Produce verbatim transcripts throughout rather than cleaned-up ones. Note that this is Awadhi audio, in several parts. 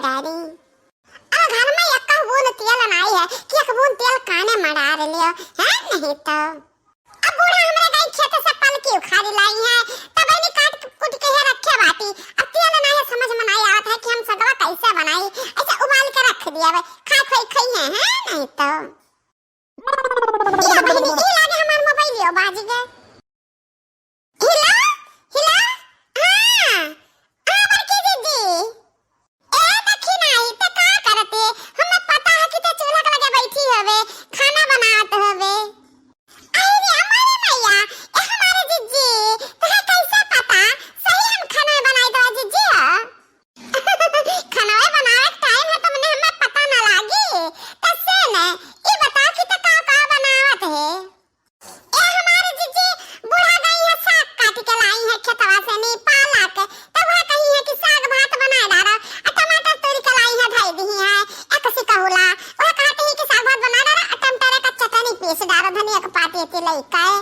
डारी। अब घर में एक बूंद तेल नाई है कि एक बूंद तेल काने मड़ार लियो, है नहीं तो। अब बूढ़ा हमरे गई खेत से पलकी उखाड़ी लाई है, तब इन्हीं काट कूट के है रखे बाटी। अब तेल नाई है, समझ में नाई आवत है कि हम सगवा कैसे बनाई, ऐसे उबाल के रख दिया बे, खा खोई खई है, है नहीं तो। या बहिनी, ई लागे हमार मोबाइलियो बाज गए। हेलो, हेलो, हाँ, हाँ, बड़की दीदी। ए, दखिनाही, ते का करते? हमें पता है कि ते चूल्हा के लगे बैठी होवे, खाना बनावत होवे। अरे रे, हमारे मैया, ए, हमारे जीजी, तुहे कैसे पता? सही हम खाना बनाई दो, जीजी, हो? खनवे बनावे के टाइम है, तुमने हमें पता ना लागी। त से ने, ई बता कि त का का बनावत है? ए हमारे जीजी, बूढ़ा गई है, साग काट के लाई है खेतवा से नी, पालक। तब वह कही है कि साग भात बनाए डारा, आ टमाटर तोड़ के लाई है, धई दी है, एक सिकहुला। वह कहती है कि साग भात बना डारा, आ टमाटर का चटनी पीस डारा, धनिया के पात एती लइका है।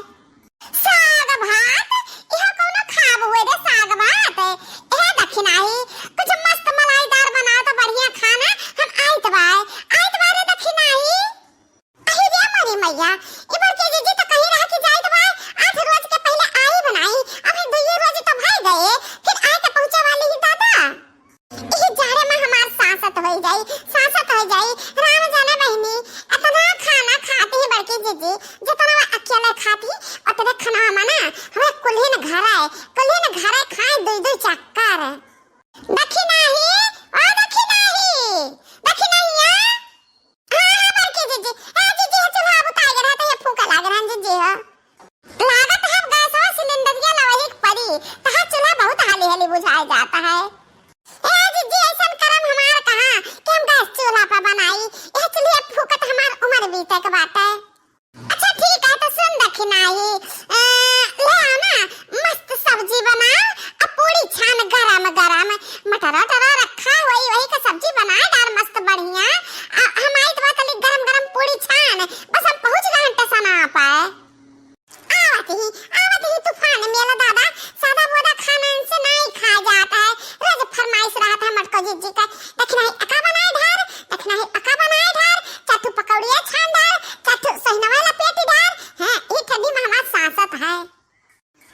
साग भात, इहो कौनो खाब हुए रे साग भात? ए दखिनाही, कुछ मस्त मलाईदार बनाओ तो बढ़िया खाना, हम आइत बाय, आइत बाय रे दखिनाही। अहि रे मोरी मैया, ई बड़की जीजी तो कही रहा कि जाइत बाय, आठ रोज के पहले आई बनाई, अभी दुइये रोज तो भय गए, फिर आए के पहुँचे वाली ही दादा। इही जाड़े में हमार सांसत होई जाई, सांसत होई जाई। राम जाने बहिनी, इतना खाना खाती ही बड़की जीजी, जितना वो अकेले खाती, उतने खाना में ना, हमें कुल्हिन घर है, कुल्हिन घर है, खाए दुई दुई चक्कर। दखिनाही, ओ दखिनाही, दखिनाहिया। हाँ, हाँ, बड़की जीजी, ए जीजी, ये चूल्हा बुताई के रहता, ये फूका लाग रहा जीजी हो। लागत है अब गैसवा सिलेंडरिया लवही के परी, तहार चूल्हा बहुत हाली हाली बुझाए जाता है। ए जीजी, ऐसन करम हमार कहाँ कि हम गैस चूल्हा पर बनाई, यह चूल्हे फूकत हमार उम्र बीते के बाटे। अच्छा ठीक है, तो सुन दखिनाही, ए, ले आओ ना, मस्त सब्जी बनाओ, अब पूरी छान गरम गरम, मटर वटर रखा हुई, वही का सब्जी बनाए डार मस्त बढ़िया। आ, हम आई तो बात गरम गरम पूरी छान, बस हम पहुँच गए हैं टेसना पर। आवत ही, आवत ही तूफान मेला दादा, सादा बोदा खाना इनसे नाई खा जाता है। रोज फरमाइश रहत है मटको जीजी का, दखिनाही अका बनाए ढार, दखिनाही अका बनाए ढार, चार ठो पकौड़िया छान ढार, चार ठो सोहिनवा लपेट ढार। हैं, ई ठंडी में हमार सांसत है।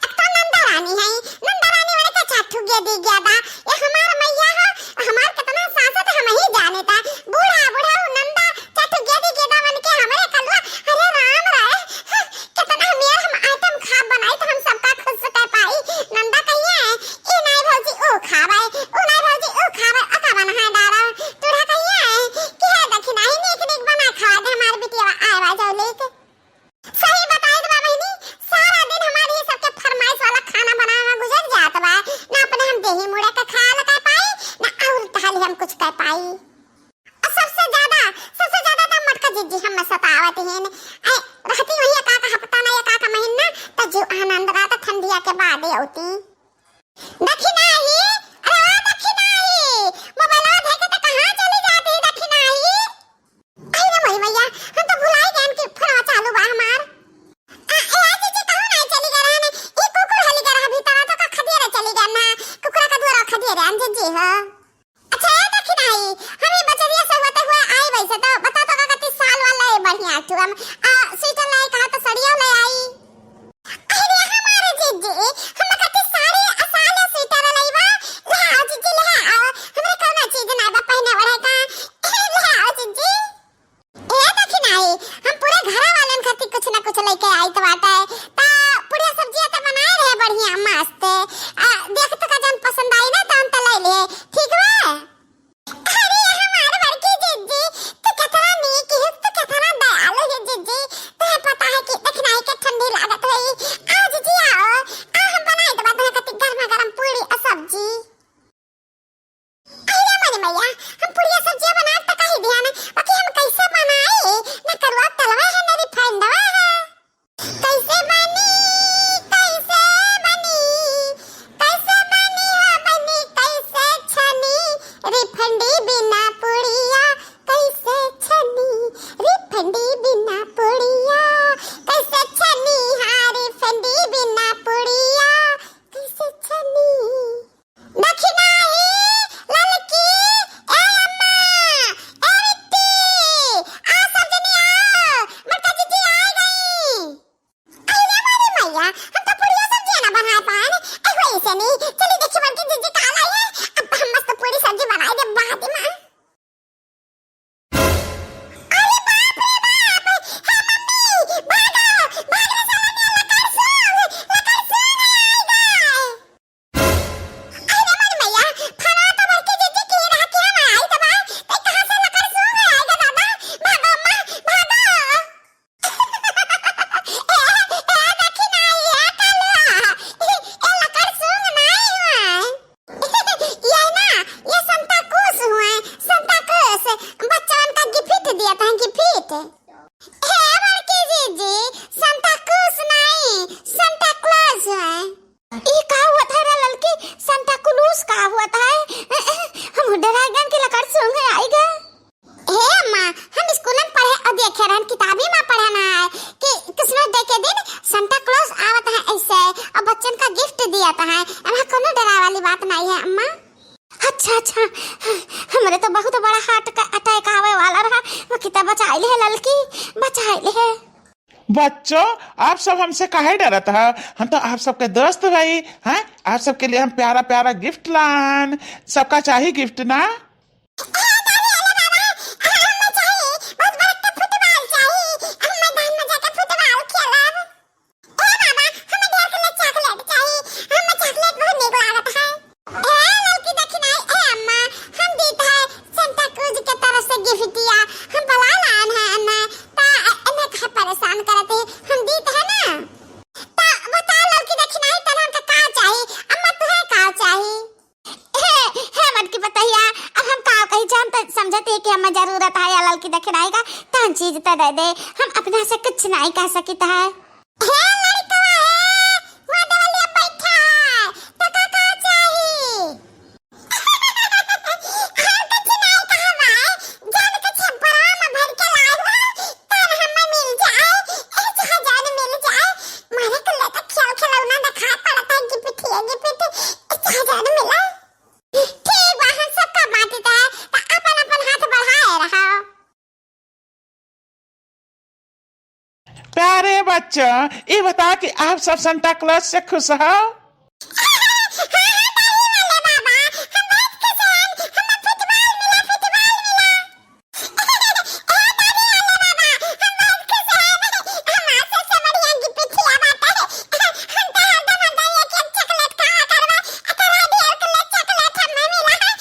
अब तो नंदा रानी है, नंदा रानी वाले का चार ठो गेदी गेदा, ये हमार मैया हो, हमार कितना सांसत हम ही जाने ता। बूढ़ा, बूढ़ा वो नंदा, चार ठो गेदी गेदा बन के हमरे कलवा, अरे राम रे, हाँ, कितना मेर हम आइटम खा बनाई तो हम सबका खुश कर पाई। नंदा कहिए, "ई नाई भौजी, ऊ खावे, ऊ नाई भौजी, ऊ खावे, अका बना है डारा।" तूरा कहिए, कि "हे दखिनाही, नीक नीक बना खा दे हमार बिटिया, आए बा जौलिक।" सही बताई तो बा बहिनी, सारा दिन हमारी ही सबके फरमाइश वाला खाना बनावे में गुजर जात बा। ना अपने हम देही मुड़े के ख्याल कर पाई, ना और तहाली हम कुछ कर पाई। और सबसे ज्यादा, सबसे ज्यादा तो मटका जीजी हमें सतावत हैं। ऐ रहती वही एक आध हफ्ता ना, एक आध महीना, तो जो आनंद रहता ठंडिया के बाद ही होती। दखिनाही, अरे ओ दखिनाही, मोबाइलवा धर के तो कहाँ चली जाती दखिनाही? आई रे मोरी मैया, हम तो भुलाई गए कि फोनवा चालू बा हमार। आ, ए, आ जीजी, कहूँ ना चली गए रहने, ई कुकुर हली गए रहा भीतर, तो का खदिया रे चली गए ना, कुकुरा का दुआरा खदिया रे, हम जीजी हो। अच्छा, ए दखिनाही, हम ई बजरिया से होते हुए आई वैसे तो, बता तो का कति साल वाला है बढ़िया तू हम, आ, स्वेटर लाई कहा तो सड़िया ले आई। अरे हमारे जीजी, हम कति साड़ी आ साले स्वेटर लइबा, ले आओ जीजी, ले आओ, हमरे कौनो चीज ना बा पहने ओढ़े का, ले आओ जीजी। ए दखिनाही, हम पूरे घरा वालन खातिर कुछ ना कुछ लेके आइत बाटे, ता पूरे सब्जिया तो बनाए रहे बढ़िया मस्त, आ, देख तो का जौन पसंद आई ना तौन तो ले ले, ठीक बा? अरे हमार बड़की जीजी, तू कितना नीक है, तू कितना दयालु है जीजी। तुहे पता है कि दखिनाही के ठंडी लागत है। आओ जीजी आओ, आ हम बना का हुआ था? हम डरा गन कि लकड़ सूंघ आइगा। हे अम्मा, हम स्कूल में पढ़े और देखे रहन, किताबी में पढ़े ना है कि क्रिसमस डे के दिन सांता क्लॉज आवत है ऐसे और बच्चन का गिफ्ट दियात है। एमा कोनो डराए वाली बात नहीं है अम्मा। अच्छा, अच्छा, हमरे तो बहुत बड़ा हार्ट का अटैक आवे वाला रहा, वो कितना बचाई ले है ललकी, बचाई ले है। बच्चों, आप सब हमसे काहे डरत है? हम तो आप सबके दोस्त भाई हैं, आप सबके लिए हम प्यारा प्यारा गिफ्ट लान। सबका चाही गिफ्ट ना? ए बाबा, हमें ढेर के लिए चॉकलेट चाहिए, हमें चॉकलेट बहुत नीक लागत है। ए ललकी दखिनाई, ए अम्मा, हम दीत है सांता क्लॉज के तरफ से गिफ्टिया, हम बला लान है अन्ना, ता इन्हें कहे परेशान करत है, हम दीत है ना। ता बता ललकी दखिनाई, तन हमका का चाहिए? अम्मा तुहे का चाहिए? हे, हे मटकी पतहिया, अब हम का कही, हम तो समझत है कि हमें जरूरत है या ललकी दखिनाई का, तन चीज तो दे दे, हम अपना से कुछ नहीं कह सकित है। हे लड़कवा, हे, वहाँ देवलिया बैठा है, तो का, का चाही? हम कुछ नहीं कहबा, जान के छप्परा में भर के लाए हुआ, तन हमें मिल जाए, ए चाहे जान मिल जाए, मारे कुल्ला का खेल खिलौना दिखाई पड़ता है, गिफ्ट है, गिफ्ट, ए चाहे जान मिला। ठीक बा, हम सबका बांटी त, त अपन अपन हाथ बढ़ाए रहा। प्यारे बच्चों, ये बता कि आप सब सांता क्लॉज से खुश हो? हाँ, हाँ, दाढ़ी वाले बाबा, हम बहुत खुश हैं। हमें फुटबॉल मिला, फुटबॉल मिला। ए, दाढ़ी वाले बाबा, हम बहुत खुश हैं। हमार सबसे बढ़िया गिफ्टिया बाटे। हम तो हरदम हरदम एक एक चॉकलेट खावा करबा। अतरा ढेर के चॉकलेट हमें मिला है।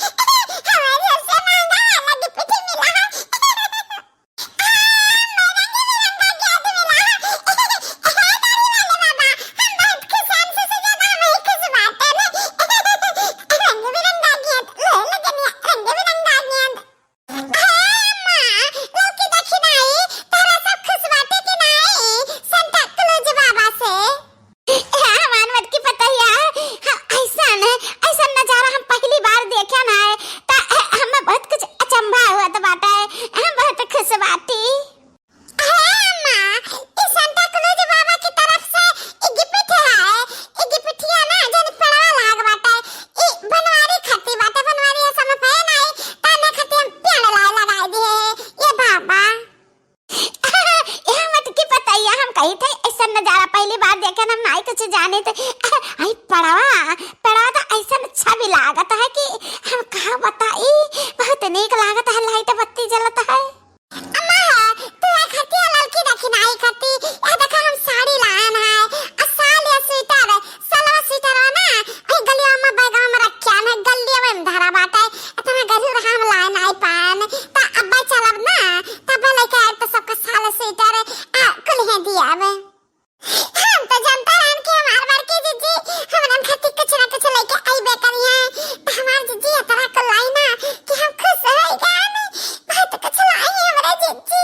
हमें सबसे महंगा वाला गिफ्ट मिला है। हमार मटकी पतैया, हम ऐसन, ऐसन नजारा हम पहली बार देखे ना है, त हमें बहुत कुछ अचंभा होत बाटे, हम बहुत खुश बाटी। हे अम्मा, ई सांता क्लॉज बाबा की तरफ से ई गिफ्ट है, ई गिफ्टिया ना जन पेड़वा लाग बाटे, ई बनवारी खाती बाटे, बनवारी है समझ है नहीं, ताने खाती हम पेड़ लाए लगाए दिए, ये बाबा। ए मटकी पतैया, हम कही थे ऐसा नजारा पहली बार देखे, हम नहीं कुछ जाने थे। आई पड़वा, पड़वा तो ऐसा अच्छा भी लागत है कि हम का बताई, बहुत नीक लागत है, लाइट बत्ती जलत है। अम्मा, तू है खतिया ललकी दखिनाई खती, या देखा हम साड़ी लान है, आ साल या स्वेटर, सलवा स्वेटर ना, ए गलिया में बैगवा में रख्यान है, गलिया में धरा बाटे, इतना गरीब रहा हम लाए नाई पान, ता अब्बा चलब ना, तब लेके आए तो सबका साल स्वेटर, आ, कुल है दिया अब। हम तो जानता रहन कि हमार बड़की जीजी हमरन खातिर कुछ ना कुछ लेके अइबे करिहे, तो हमार जीजी इतना कुल लाई ना कि हम खुश हो गए, बहुत कुछ लाई हमरे जीजी।